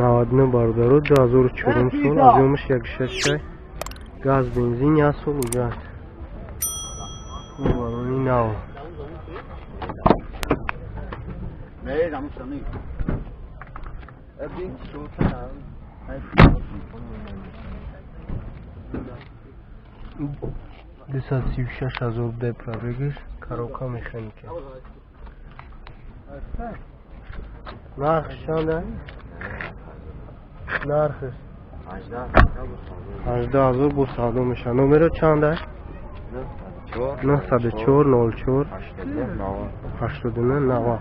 99 бародаро, 2004 сол, объёмаш 1,6, газ, бензин, як сол уҷат. Балони нав. 236 000 буда пробегаш, коробка механика. Нархш чанда? Нархш 18 000 бо савдо мешавад. Номеро чанда? 904 04 89 90.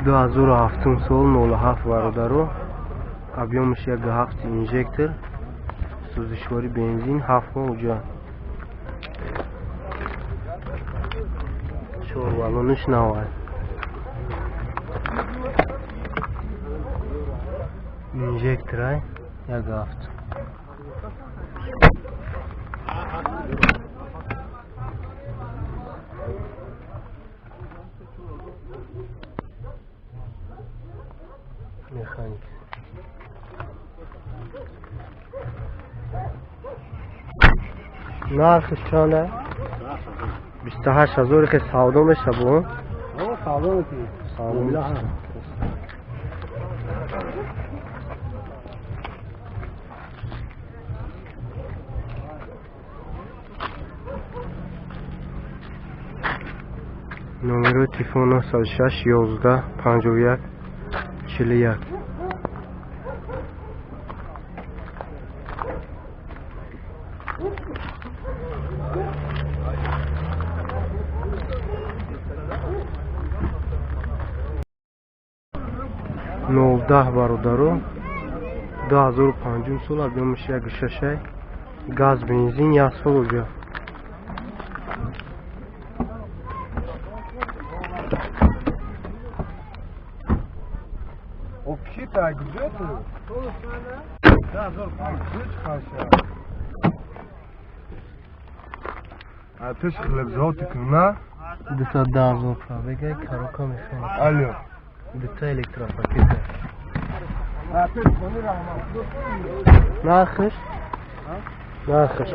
2007 сол, 07 бародаро, объёмаш 1,7, инжектор, сӯзишворӣ бензин, 7 моҳ уҷа. Чор баллонаш навай. Инжекторай, 1,7. Механик. Нархиш чанда? 28 000 ки савдо меша бо? Савдо мекунем. Савдо меша. Номерои телефон 906 11 51 41. 010 бародаро, 2005 сол, объёмаш 1,6, газ, бензин, як сол уҷа. Кита где ты? А ты ж хлеб на? 210 000 пробега, коробка механика. Алло. Дута электропакета. Нархш? Нархш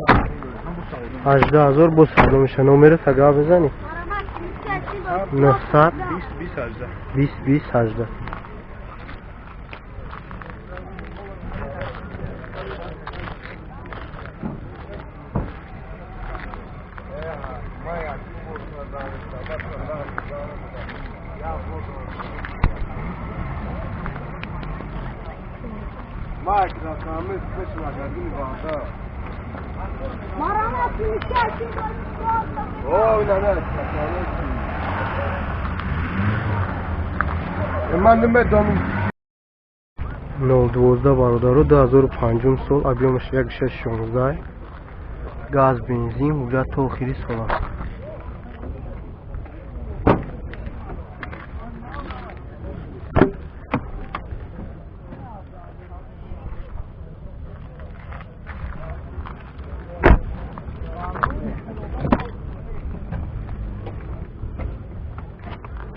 18 000 бо савдо меша. Номеро тага бизанӣ? 900 20 20 18. Майк, рақами пеш магазини Бағдад. О, на, на, ман намедонам. 012 бародаро, 2005 сол, объёмаш 1,6 16, газ, бензин, ҳуҷҷат то охири сол аст.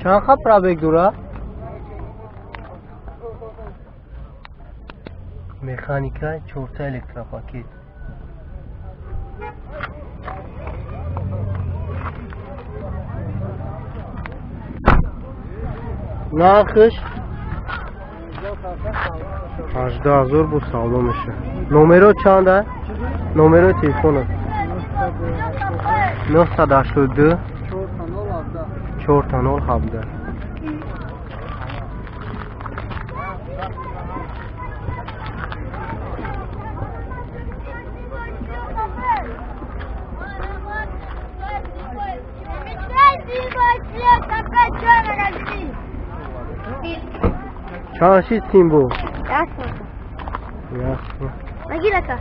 Чанд ха пробег дора? Механика, чорта электропакет. Нархш 18 000 бо савдо меша. Номеро чанда? Номерои телефона? 982 4 0 17. Чанд шид симбо? Ясно. Ясно. Нагир ака.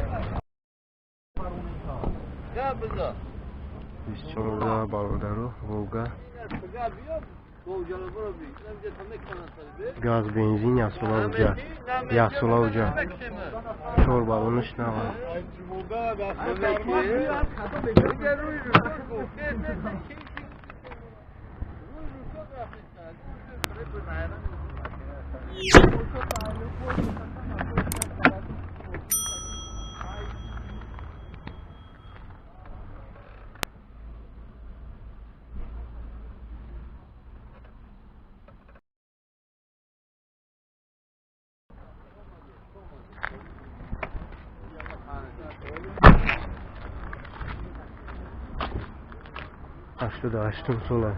16 бародару Волга. Газ, бензин, ясола уҷа. Ясола уҷа. Чор баллонаш нава. 88-ум сола.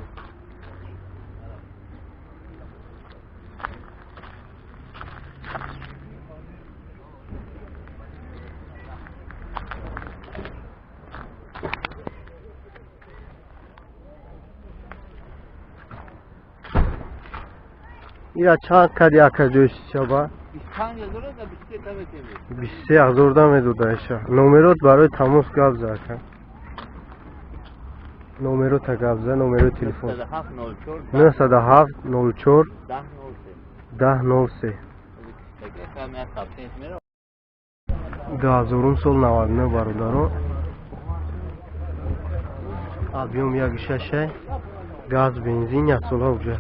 Ира чанд кади ака ҷойши чаба? 23 ҳазор да медода иша. Номерот барои тамос гап за ака. Номерота гап за, номерои телефон. 97 04 10 03. 2000 сол 99 бародаро. Объем 1,6, газ, бензин, як сола уҷа.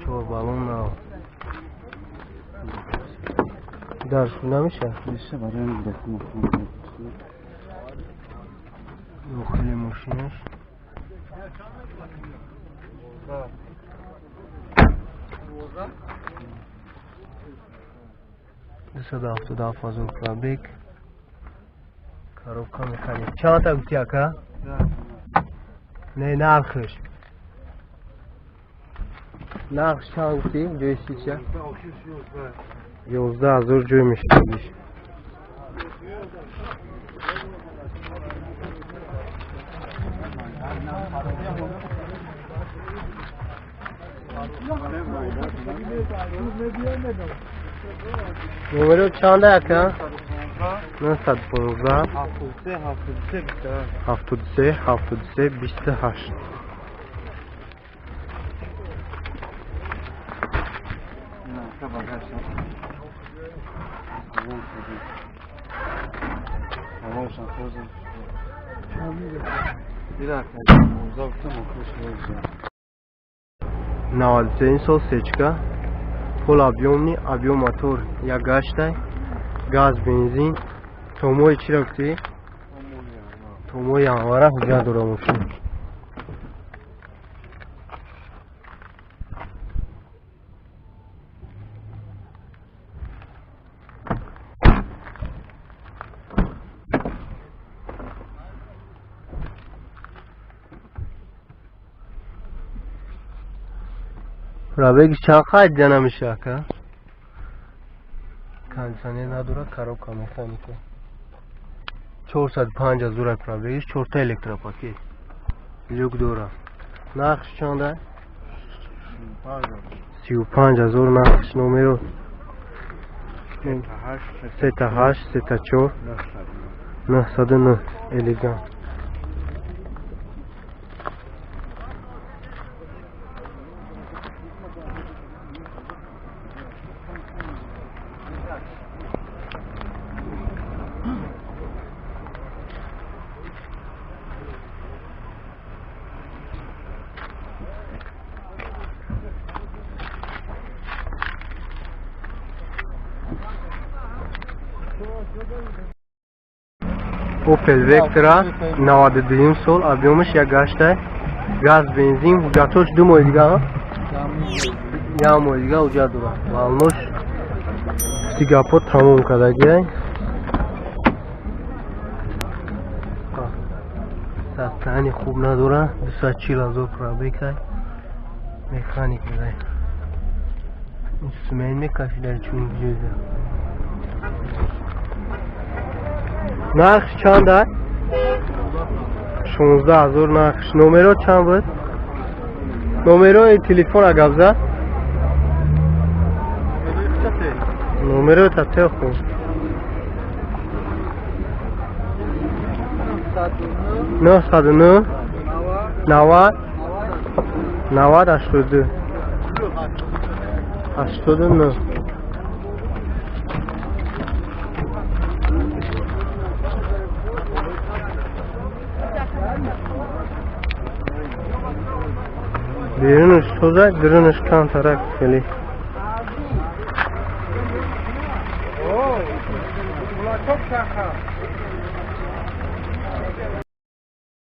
Чор баллон нав. Дарс намеша? Дохили мошинаш. 277 ҳазор пробег. Коробка механик. Чанд та гуфти ака? Не, нархш. Нархш чанд гуфти? Ҷои сича? 11 ҳазор ҷой мешавадиш. Номеро чанда ака? 915 73 73 28. 93 сол сечка, пол объемный, объем мотор як гаштай, газ, бензин, томои чира гуфтӣ? Томои январа ҳуҷҷат дора мошин. Пробеги чанд қайд дида намеша ака? Кондиционер надора, коробка механика. 405 ҳазора пробегиш, чорта электропакет. Люк дора. Нархш чанда? 35 ҳазор нархш. Номеро 38 34 909 элегант. Opel Vectra 92 сол, объемаш як гаштай, газ, бензин, ҳуҷҷатҳош 2 моҳи дига, як моҳи дига ҳуҷҷат дорад. Балнош гапҳо тамом кардагиай. Состояние хуб надора, 240 ҳазор пробегай, механик будай. Инструмент мекашида чун ҷойда. Нархш чанд аст? 16 ҳазор нархш. Номеро чанд буд? Номерои телефон гап зад? Номеро та теху. 909 90 90 82 89. Берунаш соза, дурунаш камтарак хеле.